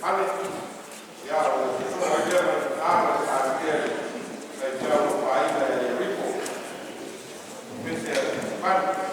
fale, ia o le usoga ai lea ma le tina ma le Palemia i le faifeau ia Ieriko aemaise le mamalu.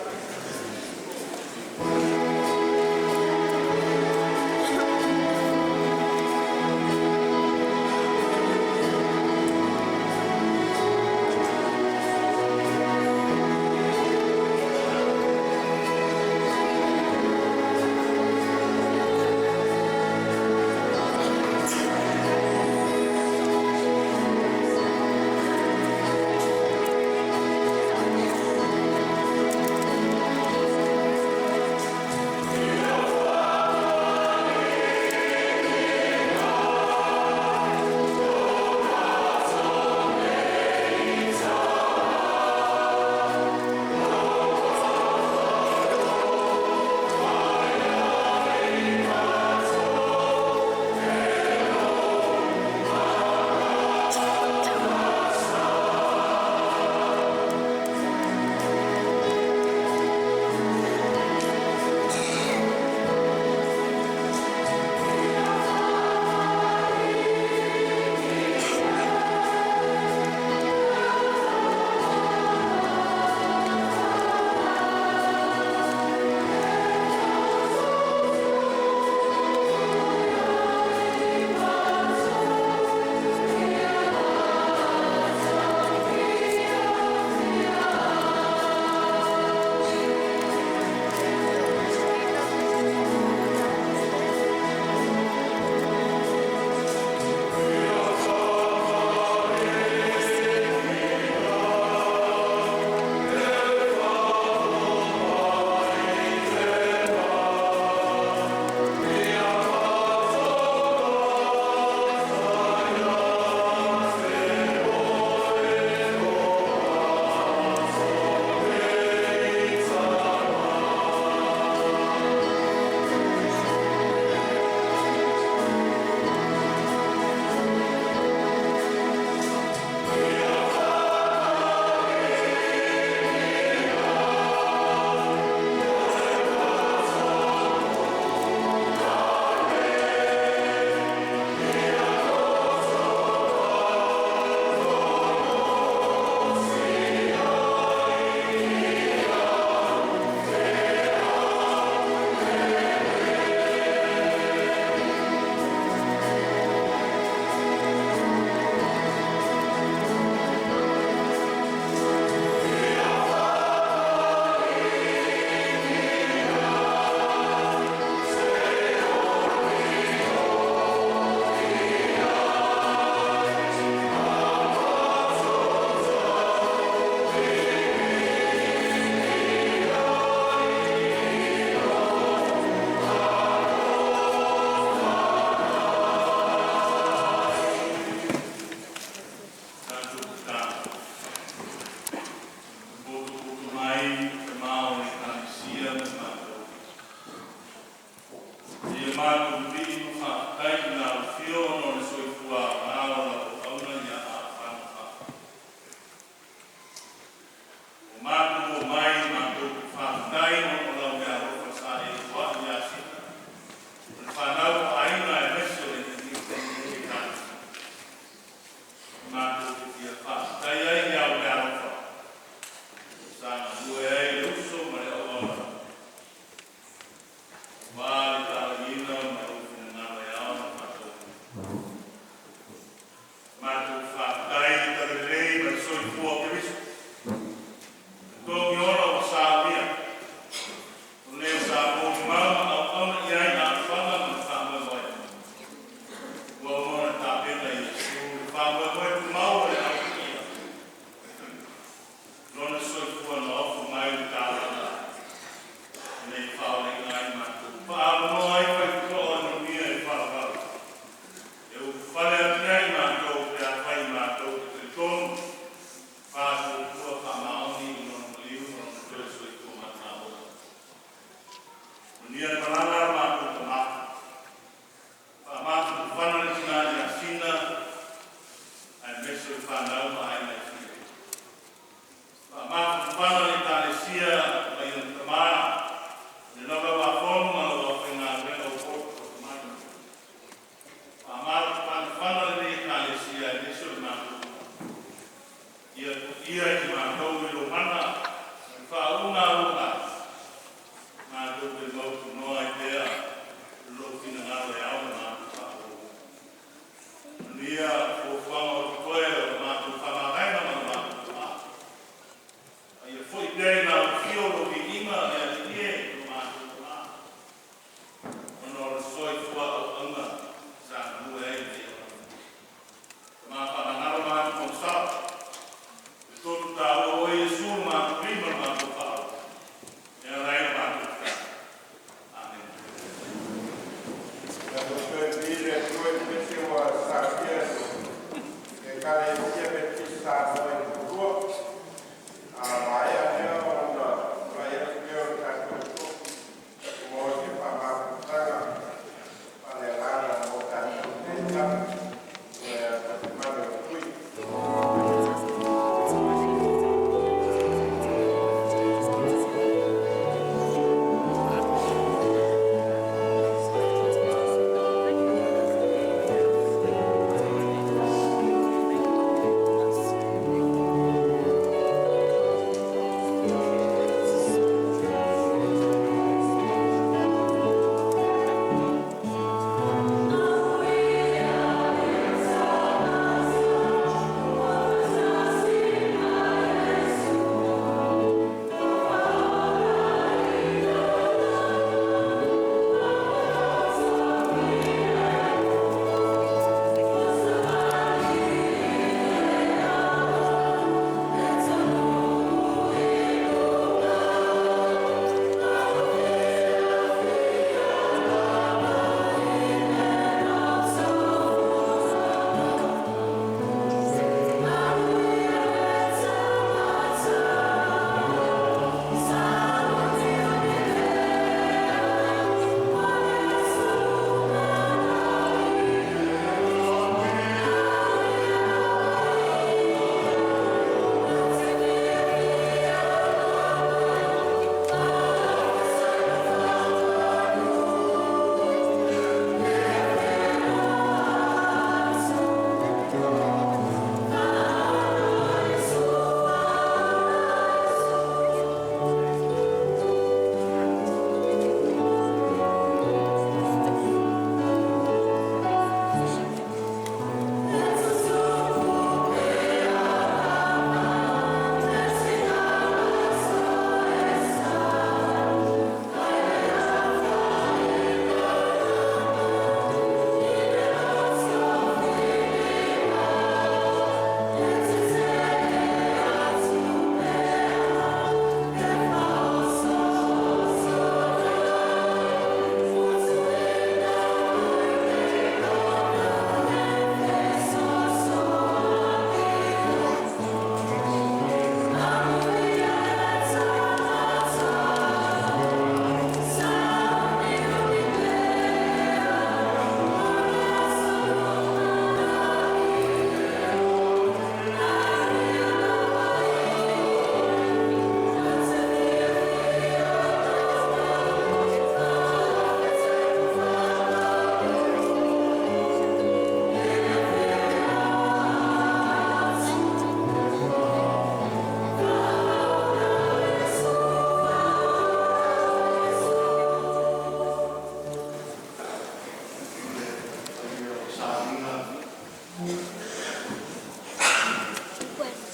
When's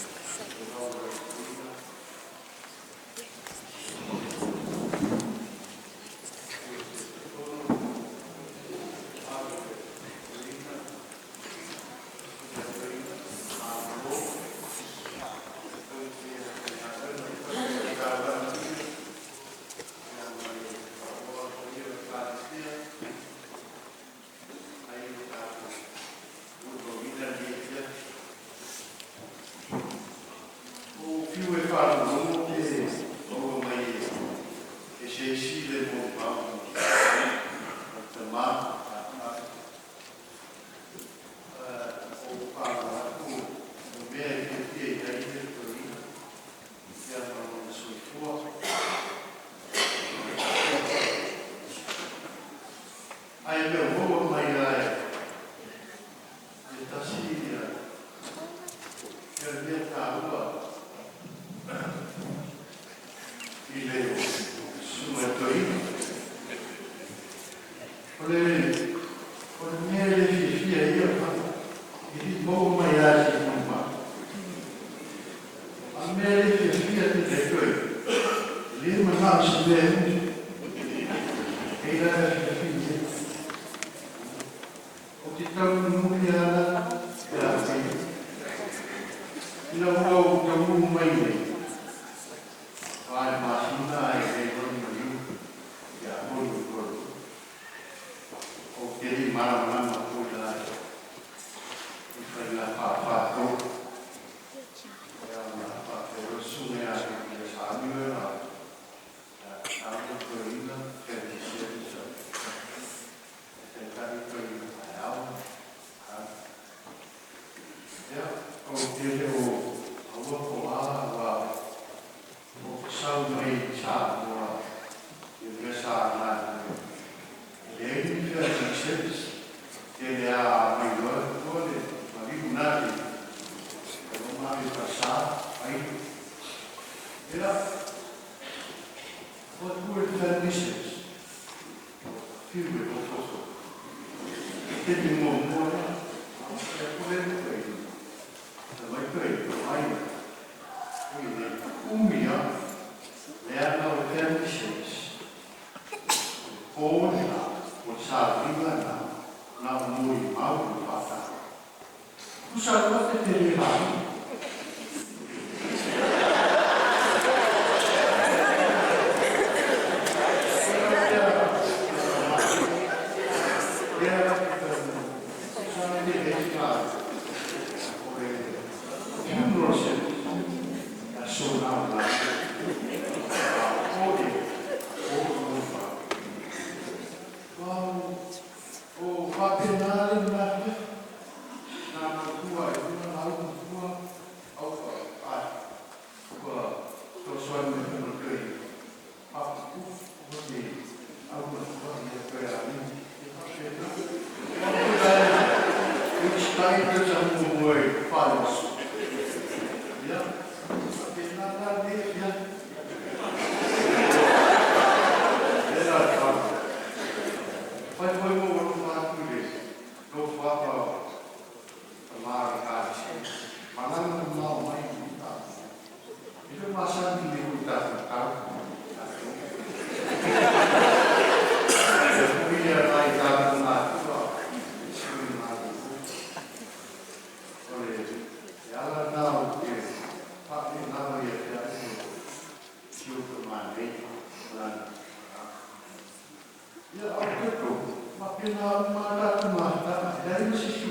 the second? O fiu e whanau te o mai e se isi le mo mau o te mā o whanau atu o mea e te fia i ai te toina ia ma lona soifua. Ai mea maua mai ai e tasi ia ia mea tāua i le susuga toeaina. O le mea le fiafia ia e lei maua mai lava i se molimau. A o le mea le fiafia tele ai toeaina, e le manao i se mea e umi. E i ai la fiafia i ai. Ou te tau mulimuli lava la pe a fai. Ina ua ou taunuu mai nei, a le masina ae le iloa ni maliu ia moni o Kuala. Ou te le i malamalama foi la i faiga faafatou ia ma faapea le susuga ia ia Samuel a Samuel Toeaina Family Service e taitai toeaina taeao. Ia, ou te le o aua po o a ua ou sau mai i Samoa i le mea sa galulue. E leai ni family service. Tele a mai loa tua le maliu na le e o ma e fasa ai. Ia, o atu e le family service. O fiu e lototo. Te te mua mua ia. E kore te i. Te mai koe i te mai. Ui le umi a. Leaga o le family service. O le la, o le sauniga na, na o molimau le faatau. Tusa loa te tele lauga. Funeral service, aso na o la. O le, o o fa. Wow, o faapena le mafia. Na matua e una na au matua au fa ai. Ua fesoasoani mai foi ma toe faaputu o le au matua ia toe alii. Ia faapena. Which time te sa muamua e faaleaso. Ia, faapena la le ia. E la tau. Fai foi mo alofa atu i le nofoaga o tama o le Ekalesia. Malaga mamao mai i uta. E le o masani i le ui tatou tau. E ui ia nai tatou matua i sui malulu. O le ala lena ou te faapena ia te au o si ou tama nei o lana. Ia, ou te talitonu, faapena uma a tatou mafutaga, e leai ma se isi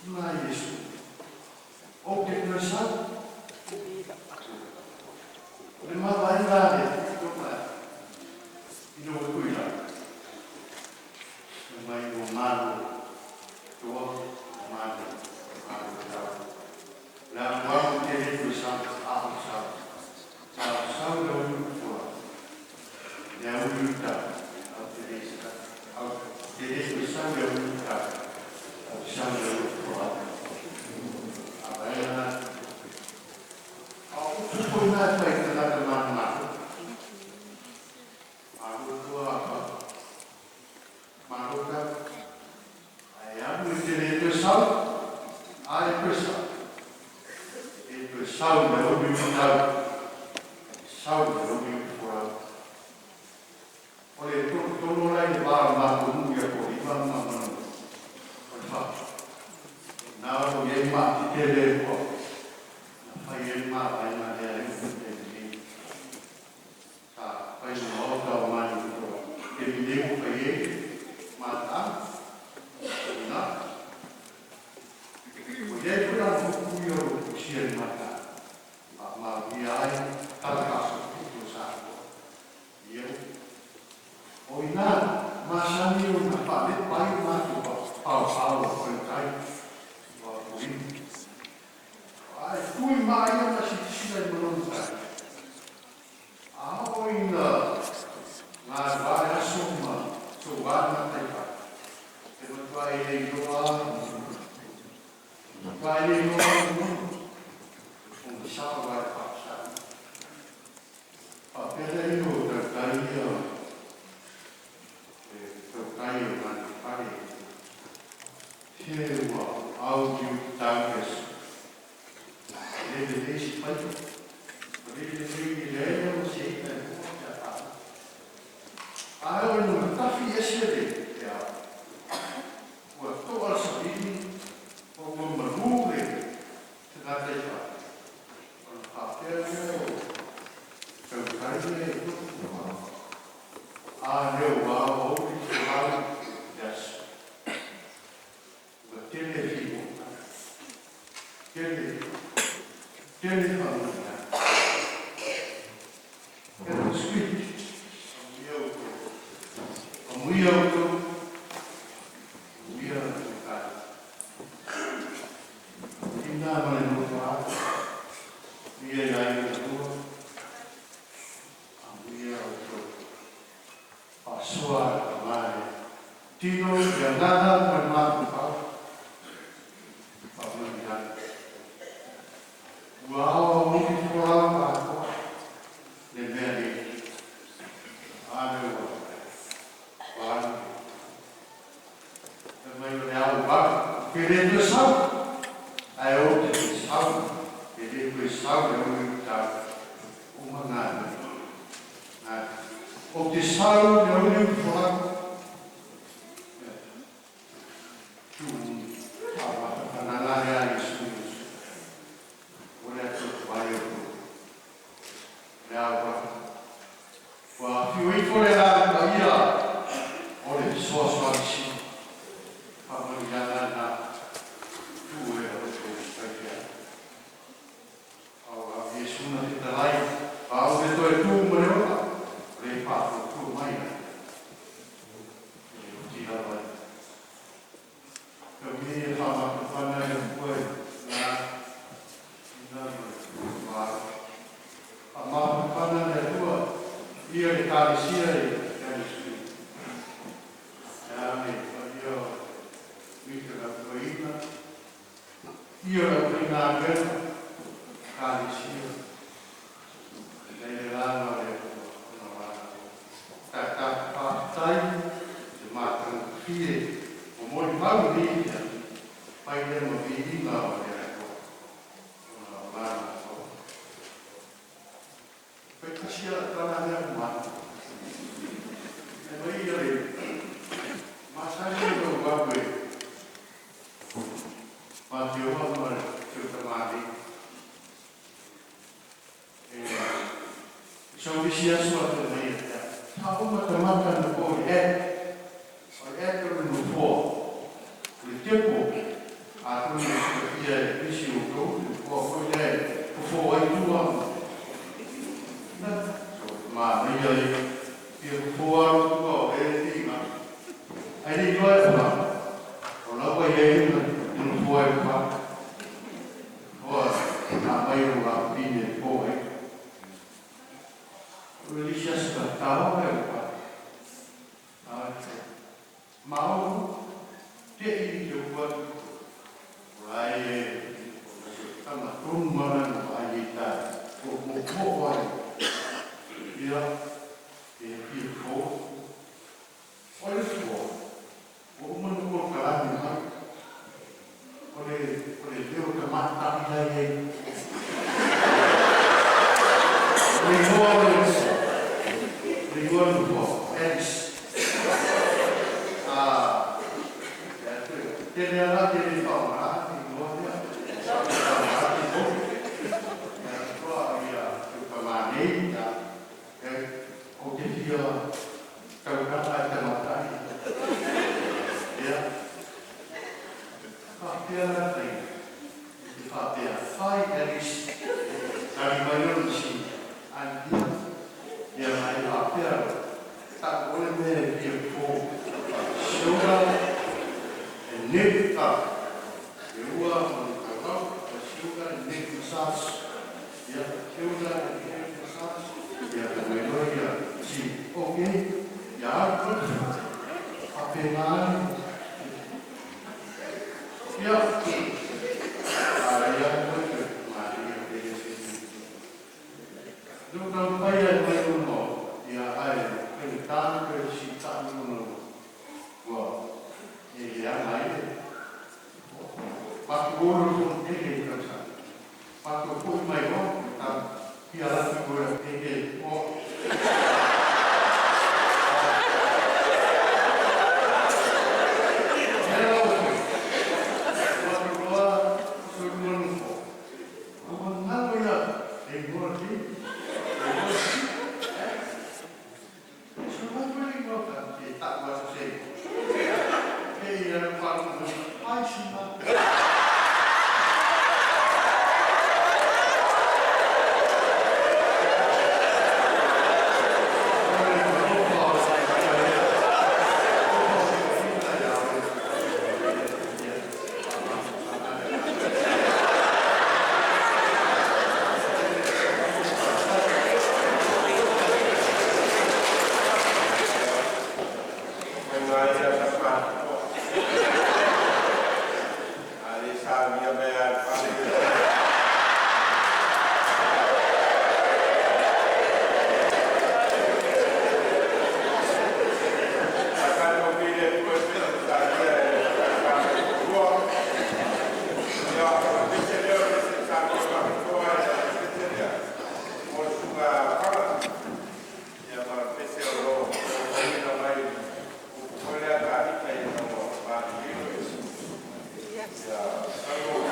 Na Iesu. Ou te toe sau. O le mavaega a le tofa ina ua tui la. Fai mai ua malo toa malo malo tau. Le amuamu te le toe sau a o sau. Sa o sau le uli tua. Le uli tau. Au te le sau. Au te le toe sau le uli tau. Au sau le uli tua. A vaega a o upu foi na e fai tagata manumalo. Malo tua pa. Malo tau. Ae alu e te le toe sau. A e toe sau. E toe sau le uli tau. Sau le uli tua. O le tolotolo la i le va o le matou nuu ia Koliva ma Manu o le fa. Na o i ai matetele ua na fai ai le mavaega lea e upu te lenei. Sa fai le maota o Manu ua taimi nei ua fai ai mataaga. Ina. Ua i ai foi la le puipui o lo o tusia i le mataaga. Faamaonia ai tala faasotutu o Samoa. Ia. O ina masani ona faalepa ai o matou paopao o Tautai ua apoina. Ae tui maia ma silasila i Manono tai. A oo ina galua aso ma soua le gataifale, e matua e le iloa lava matua e le iloa lava Manono. O sao lava e faasau. Faapea lea o Tautai ia e Tautai o gataifale. Se ua au i tau le aso. E le lelei se faiva. Ua le lelei i leai lava se ita e toa pe a taua. Ae o ina tafi ese le te ao. Ua toa le savili o ua malu le tagata i fale. Ona faapea lea o Tautai ia e tofu. A lea ua aoauli folau le aso. Ua tele figota. Tele, tele faamanuiaga. E le sui, amuia outou. Amuia outou. Amuia Tautai. Ina ma le nofo a. Amuia i aiga lua. Amuia outou. Faasoa le le tino i agaga ma le mafaufau. Faamanuiaga. Ua aoauli folau atoa le mea nei. A lea ua ua alu. Fai mai o le ao valu. Ke le toe sau. Ae ou te toe sau. E le toe sau le uli tau. Uma galuega. Ou te sau le uli folau. Tu whakamananga hea Iesu. O le atu vai o tu. Le au Ua whiu ifo le la pa ia o le fesoasoani sili. Faamanuiaga na tuu e o tou faifeau. Au a Iesu na fetalai, a o le toe tu ma le ola, o le faatuatua mai ai. E le oti lava i. Tau nei e whaamapapana e atua e la ina ma le wā. Whaamapapana le atua ia le kalesia e Iesu. Ia me whaia o wika la tuaina. Ia la uinga avela kalesia. Nei le lana o le atua ona wāna. Ta whaatai te mātangofie o moi mau ni ia pai le ma viiga o le atua ona wāna o. Pai kasi a tala mea umana. E mai ia le masani o wawe ma te oa ma te utamani. E sau isi aso a te mai e te. Ta uma te mata na po i e. O e te le no po. Le tepo a Atonu e silafia e nisi o outou le nofoa foi lea e fofo ai tua na so manaia ia fia fofo lava tua o lea e tiga ae le iloa e aua o la ua i ai le nofoa e fa nofoa na aumai e lou afafine e fofo ai. O le isi aso tatao e ua mau te i le ua o lai e tama tonu mana na vaai i tai o mo mo ai ia e fia fo o le fo o uma na polokalame mai o le leo tamatai lai ai o le igoa o le nofo o le igoa o le nofo Alice a tele ala tele faaaoga le igoa lea faaaoga le igoa toa ia pamanei ia ou te fia taulaga e tamatai ia faapea la tai te faapea hi Alice tali mai o le masini I'm here ia mai faapea ta o le mea e fia fo shoulder and neck up e ua ma le taulau shoulder and neck massage ia shoulder and neck massage ia ka mai loa ia si okay ia good faapena ia a ia koe maria pele se lu ka pai ai mai no ia ai pe ta pe si ta no ua e ia mai pa ko lo ko te le ka sa pa ko ko mai o ta ia la ko e e o. Yeah.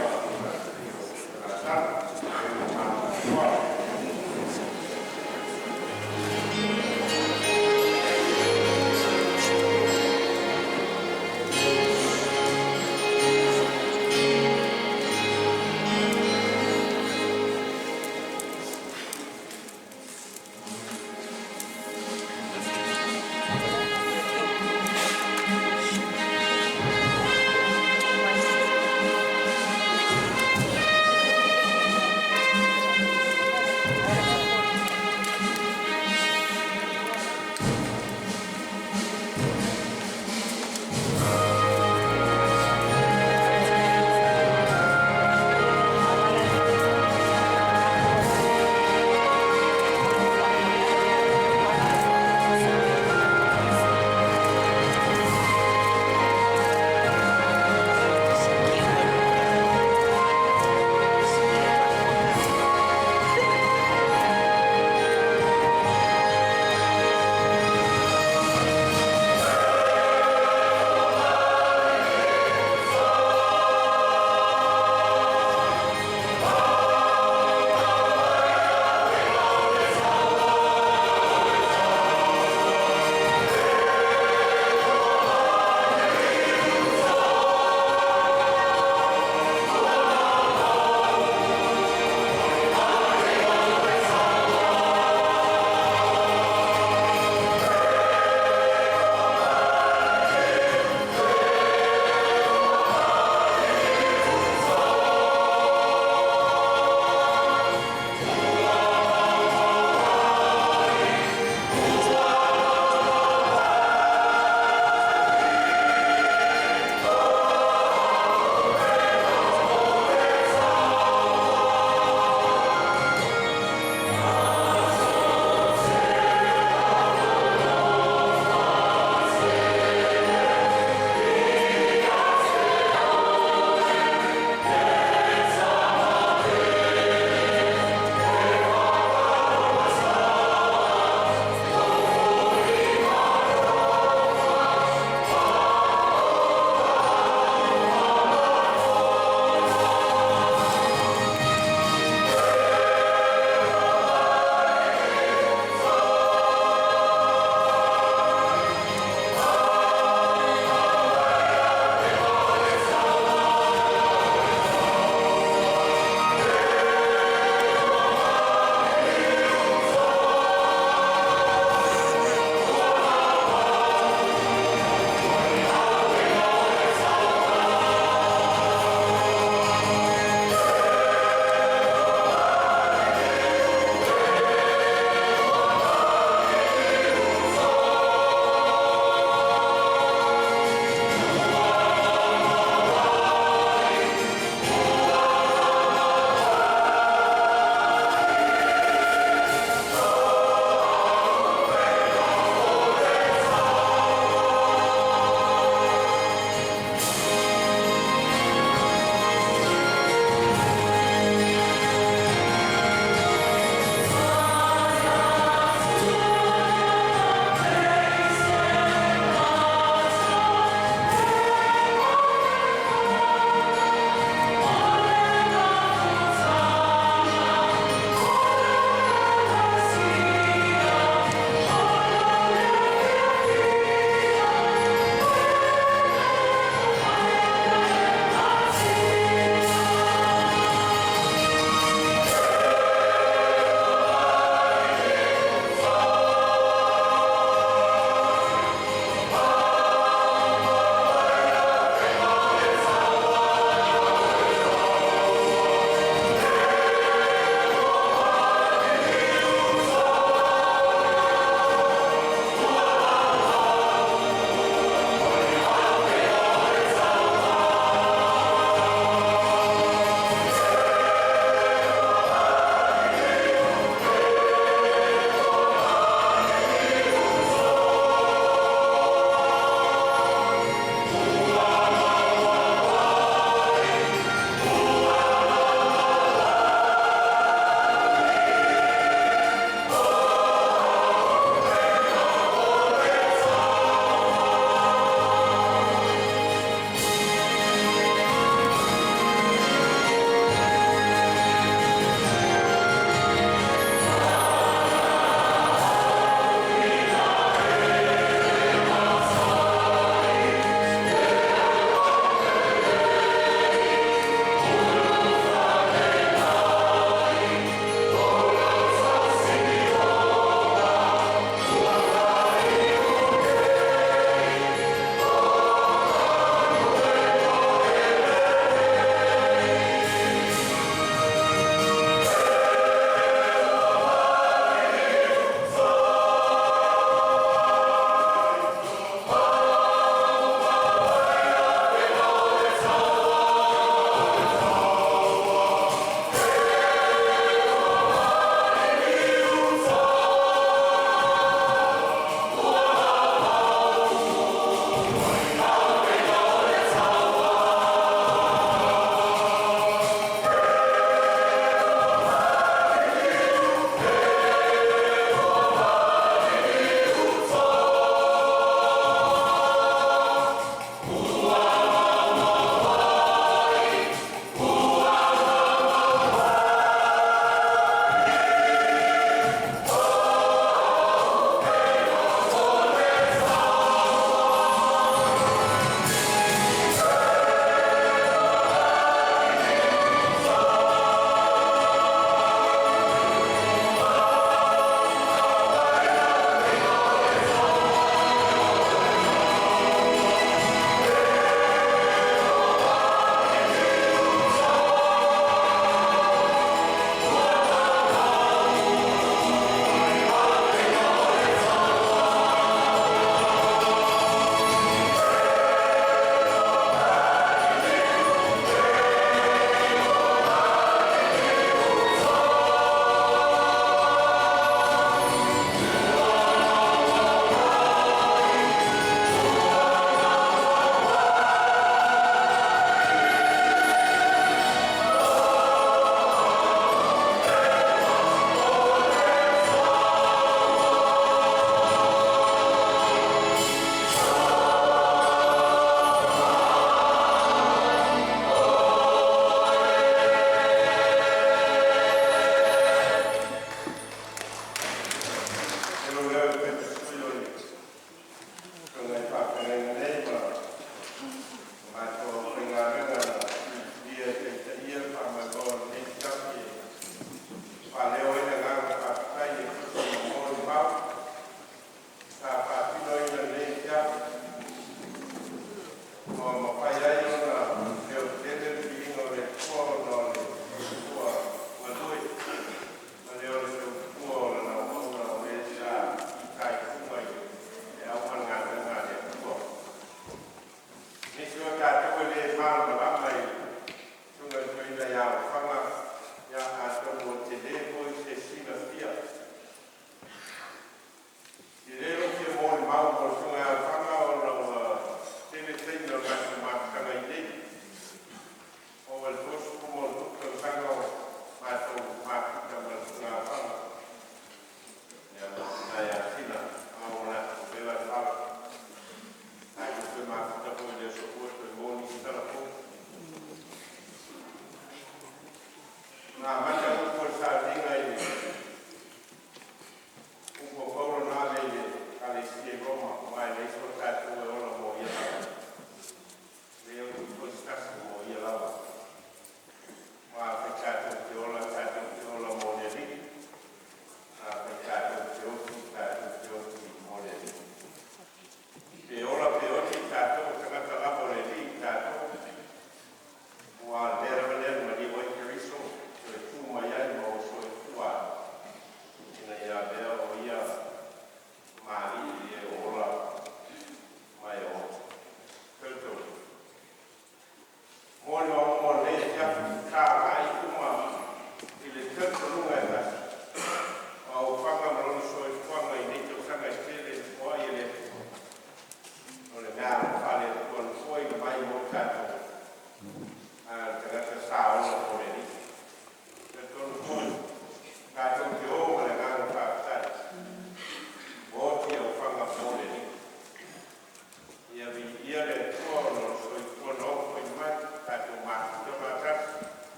Na